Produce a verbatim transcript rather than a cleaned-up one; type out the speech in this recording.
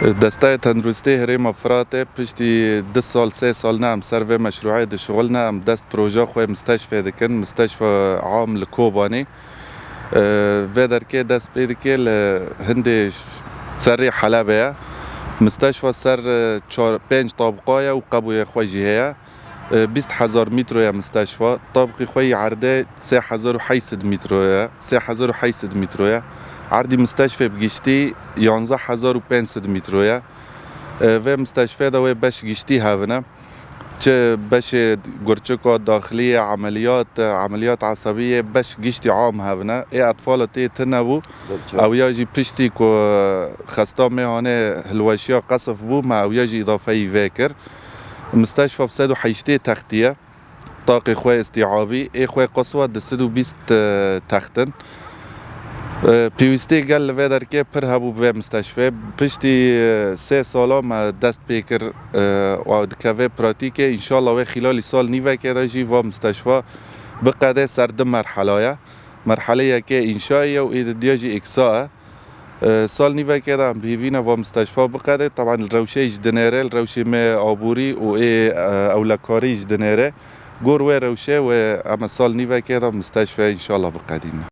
Desteya Tenduristê Herêma Firatê piştî du sal, sê sal ne em ser vê meşrûê dişixulne, em dest proja xwe misteşfê dikin, misteşfa am li Kobanê. Vê derkê dest pê dike li hindê serê Helebê ye. Misteşfa ser çar, pênc tabqa ye û qebûyê xwe jî heye. Bîst hezar mîtro ye misteşfa. Tabqî xwe yî erdê sê hezar û heyt sed mîtro ye. Sê hezar û heyt sed mîtro ye. Erdî misteşfê bi giştî yanzdeh hezar û pênc sed mîtro ye. Vê misteşfê de wê beş giştî hebine. Çi beşê gurçika daxiliyê, emeliyat, emeliyat esebiyê, beş giştî am hebine. Ê etfala tê tune bû. Ew ya jî piştî ku xesta mêhanê hilweşiya qesf bû, me ew ya jî îdafeyî vê kir. Misteşfa bi sed û heştê textî ye. Taqê xwe îstîabî, ê xwe qeswa du sed û bîst, e, text in. E, pêwîstî gel li vê derkê pir hebû bi vê misteşfê. Piştî, e, sê sala me dest pê kir, e, û dikeve pratîkê. Înşallah wê xîlalî sal nîvekê de jî va misteşfa biqedê ser du merhela ye. Merhelê yekê înşayê ye û ê didiya jî îksa ye. E, sal nîvekê de em bi hêvî ne va misteşfa biqedê. Teban li rewşê jî dinêre, li rewşê me aborî û ê, e, ewlekarî jî dinêre. Gor wê rewşê wê em ê sal nîvekê de misteşfê înşallah biqedîne.